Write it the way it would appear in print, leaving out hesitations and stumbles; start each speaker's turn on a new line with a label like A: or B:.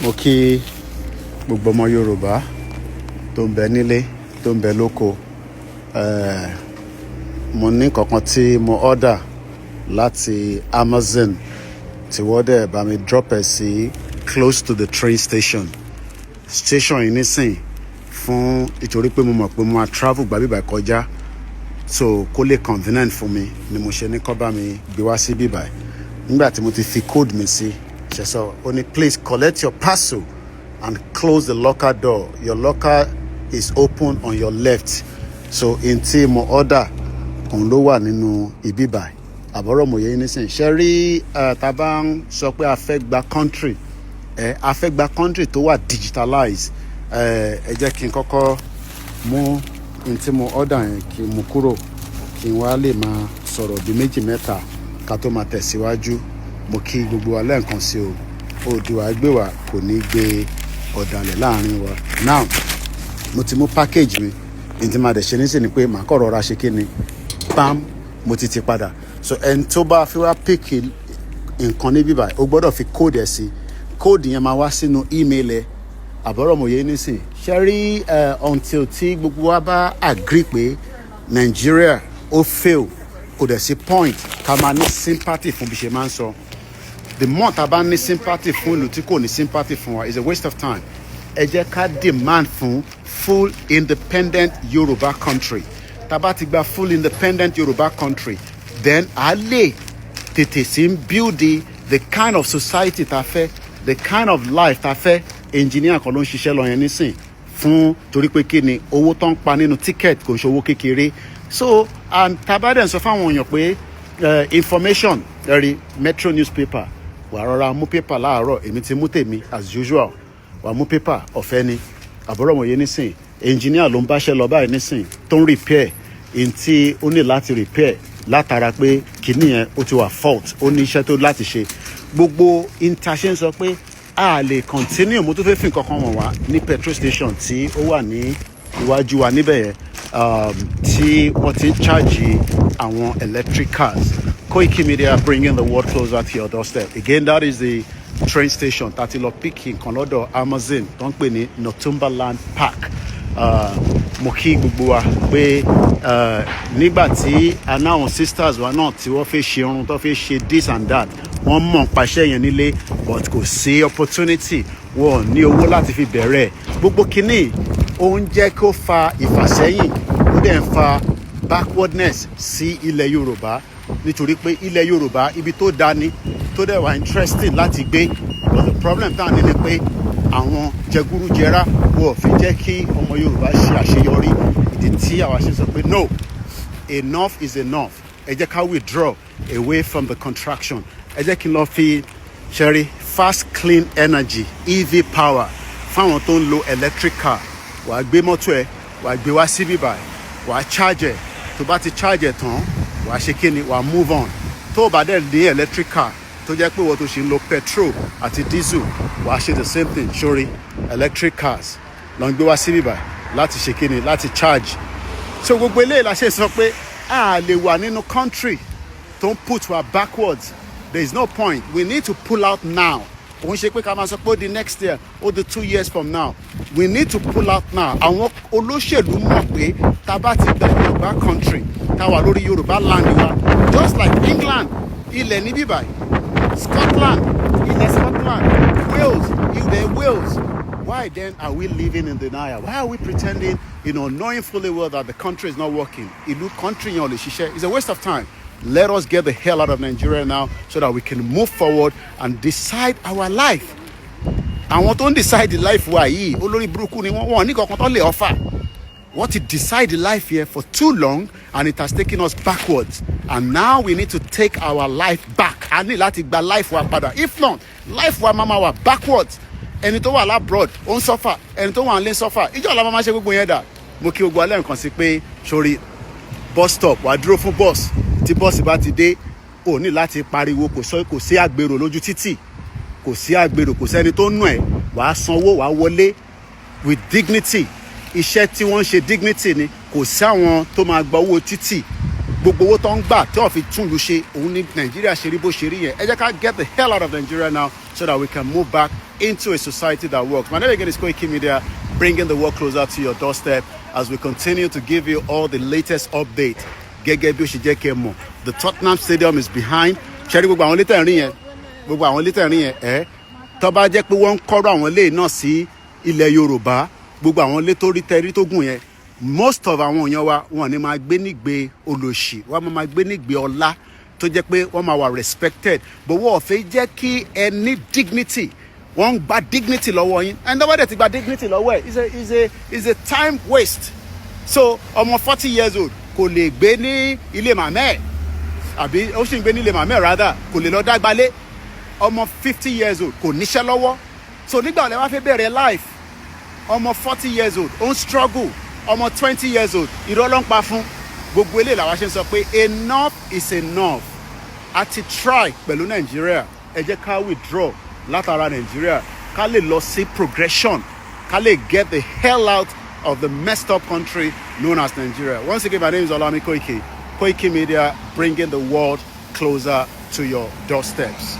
A: Mo kí gbogbo ọmọ Yorùbá tó ń bẹ nílé, tó ń bẹ lóko. Mo ní nǹkan tí mo order láti Amazon tí wọ́n dẹ̀ bá mi drop ẹ̀ sí close to the train station. Station yìí nísìn fún ìtorí pé mo mọ̀ pé mo máa travel gba bíbà kọjá, so kó lè convenient fún mi ni mo ṣe ní kó bá mi gbé wá sí bíbà. Nígbà tí mo ti fi code mi sí, ṣe sọ, ó ní, "Please collect your parcel and close the locker door. Your locker is open on your left." So n tí mo order òun ló wà nínú ibi báyìí. Àbọ̀rọ̀ mòye nísìnyí ṣe rí, tá a bá ń sọ pé a fẹ́ gba country, ẹ a fẹ́ gba country tó wà digitalized. Ẹ jẹ́ kí n kọ́kọ́ mú n tí mo order yẹn, kí n mú kúrò, kí n wá lè máa sọ̀rọ̀ bí méjì mẹ́ta ká tó máa tẹ̀síwájú. Mo kí gbogbo wa lẹ́ẹ̀kan sí o. Oòduà gbé wa, kò ní gbé ọ̀dàlẹ̀ láàrin wa. Now, mo ti mú package mi. Ní tí máa dẹ̀ ṣe nísìnyí ni pé màá kọ̀ rọra ṣe kí ni, pam, mo ti ti padà. So ẹni tó bá fi wá pick nǹkan ní bíbá, ó gbọ́dọ̀ fi code ẹ̀ sí. Code yẹn máa wá sínú email ẹ̀. Àbọ̀rọ̀ mòye nísìn ṣe rí, until tí gbogbo wa bá agree pé Nàìjíríà ó fail, kò dẹ̀ sí point ká máa ní sympathy fún. Bí ṣe máa ń sọ, the more tá a bá ní sympathy fún ìlú tí kò ní sympathy fún wa, is a waste of time. Ẹ jẹ́ ká demand fún full independent Yorùbá country. Tá a bá ti gba full independent Yorùbá country, then a lè tètè sí build the kind of society tá a fẹ́, the kind of life tá a fẹ́. Engineer kan ló ń ṣiṣẹ́ lọ yẹn nísìn fún, torí pé kí ni, owó tó ń pa nínú ticket kò ń ṣe owó kékeré. So, and tá a bá dẹ̀ ń sọ fáwọn èèyàn pé information ẹ̀rí Metro newspaper, wà rọra mú paper láàárọ̀. Èmi ti mú tèmi as usual. Wà mú paper, ọ̀fẹ́ ni. Àbúrò wọ̀nyí nísìn, engineer ló ń báṣẹ́ lọ báyìí nísìn, tó ń repair n tí ó ní láti repair látara pé kinní yẹn ó ti wà fault, ó ní iṣẹ́ tó láti ṣe. Gbogbo intaṣe ń sọ pé a lè continue. Mo tún fẹ́ fi nǹkan kan wọ̀n wá ní petrol station tí ó wà ní iwájú wa níbẹ̀ yẹn, tí wọ́n ti ń charge àwọn electric cars. Koiki Media, bringing the world closer to your doorstep. Again, that is the train station tá a ti lọ pick nǹkan lọ́dọ̀ Amazon tó ń pè ní Northumberland Park. Mo kí gbogbo wa pé nígbà tí a náwọn sisters wa náà tí wọ́n fẹ́ ṣe irun, tó fẹ́ ṣe this and that, wọ́n mọ̀ pàṣẹ yẹn nílé, but kò sí opportunity, wọn ò ní owó láti fi bẹ̀rẹ̀ gbogbo kínní. Ó ń jẹ́ kó fa ìfàsẹ́yìn, ó dẹ̀ ń fa backwardness sí ilẹ̀ Yorùbá, nítorí pé ilẹ̀ Yorùbá, ibi tó dání, tó dẹ̀ wà interesting láti gbé. But the problem tá à ní ni pé àwọn jẹgúrújẹrá wọ́n fi jẹ́ kí ọmọ Yorùbá ṣe àṣeyọrí. Ìdí tí àwa ṣe sọ pé no, enough is enough, ẹ jẹ́ ká withdraw away from the contraction. Ẹ jẹ́ kí n lọ fi ṣẹ́rí fast clean energy, EV power, fáwọn tó ń lo electric car. Wàá gbé mọ́tò ẹ, wàá gbé wá síbí báyìí, wàá charge ẹ. Tó bá ti charge ẹ tán, wàá ṣe kí ni, wàá move on. Tó o bá dẹ̀ ní electric car, tó jẹ́ pé wọ́n tó ṣe ń lo petrol àti diesel, wàá ṣe the same thing. Sórí electric cars ló ń gbé wá síbí báyìí láti ṣe kí ni, láti charge. So gbogbo eléyìí la ṣe sọ pé a lè wà nínú country tó ń put wa backwards. There is no point. We need to pull out now. Òun ṣe pé ká máa sọ pé ó di next year, ó di 2 years from now. We need to pull out now. Àwọn olóṣèlú mọ̀ pé tá a bá ti gba Yorùbá country, tá a wà lórí Yorùbá land wa, just like England, ilẹ̀ ní bíbáyìí, Scotland, ilẹ̀ Scotland, Wales, ilẹ̀ Wales. Why then are we living in denial? Why are we pretending, knowing fully well that the country is not working? Ìlú country yẹn ò lè ṣiṣẹ́. It's a waste of time. Let us get the hell out of Nigeria now so that we can move forward and decide our life. Àwọn tó ń decide the life wa yìí, olórí burúkú ni wọ́n. Wọ́n ní kankan tó lè offer. Wọ́n ti decide the life here for too long and it has taken us backwards, and now we need to take our life back. A ní láti gba life wa padà. If not, life wa máa ma wà backwards. Ẹni tó wà l'abroad ó ń suffer, ẹni tó wà nílé ń suffer. Ìjọ ọ̀la máa ma ṣe gbogbo yẹn dà. Mo kí gbogbo alẹ́ nǹkan sí pé sórí bus stop, wàá dúró fún bus. Tí bọ́ọ̀sì bá ti dé, ò ní láti pariwo. Kò sọ, kò sí àgbèrò lójú títì, kò sí àgbèrò, kò sẹ́ni tó nù ẹ́. Wàá sanwó, wàá wọlé with dignity. Iṣẹ́ tí wọ́n ń ṣe, dignity ni. Kò sí àwọn tó máa gba owó títì. Gbogbo owó tó ń gbà tí wọ́n fi tún ìlú ṣe, òun ní Nàìjíríà ṣe rí bó ṣe rí yẹn. Ẹ jẹ́ ká get the hell out of Nigeria now so that we can move back into a society that works. My name again is Koiki Media, bringing the world closer to your doorstep as we continue to give you all the latest update. Gẹ́gẹ́ bí ó ṣe jẹ́ kẹ́ mọ̀, the Tottenham Stadium is behind. Ṣé rí gbogbo àwọn ilé tẹ̀ ń rí yẹn? Gbogbo àwọn ilé tẹ̀ ń rí yẹn, ẹ́ tó bá jẹ́ pé wọ́n ń kọ́rọ̀ àwọn ilé náà sí ilẹ̀ Yorùbá, gbogbo àwọn ilé tó rí tẹ́rí tó gùn yẹn, most of àwọn èèyàn wa, wọn ní máa gbé nígbé olòṣì, wọ́n máa gbé nígbé ọlá tó jẹ́ pé wọ́n máa wà respected. But wọ́n ò fẹ́ jẹ́ kí ẹ ní dignity. Wọ́n ń gba dignity lọ́wọ́ yín, and tó bá dẹ̀ ti gba dignity lọ́wọ́ ẹ̀, is a time waste. So ọmọ 40 years old kò lè gbé ní ilé màmá ẹ̀, àbí ó sì ń gbé nílé màmá ẹ̀ rather, kò lè lọ dágbálé. Ọmọ 50 years old kò níṣẹ́ lọ́wọ́. So nígbà wo lẹ wá fẹ́ bẹ̀rẹ̀ life? Ọmọ 40 years old ó ń struggle, ọmọ 20 years old, irọ́ ló ń pa fún. Gbogbo eléyìí làwa ṣe ń sọ pé enough is enough. A ti try pẹ̀lú Nàìjíríà, ẹ jẹ́ ká withdraw látara Nàìjíríà, ká lè lọ sí progression, ká lè get the hell out of the messed up country known as Nigeria. Once again, my name is Olami Koiki, Koiki Media, bringing the world closer to your doorsteps.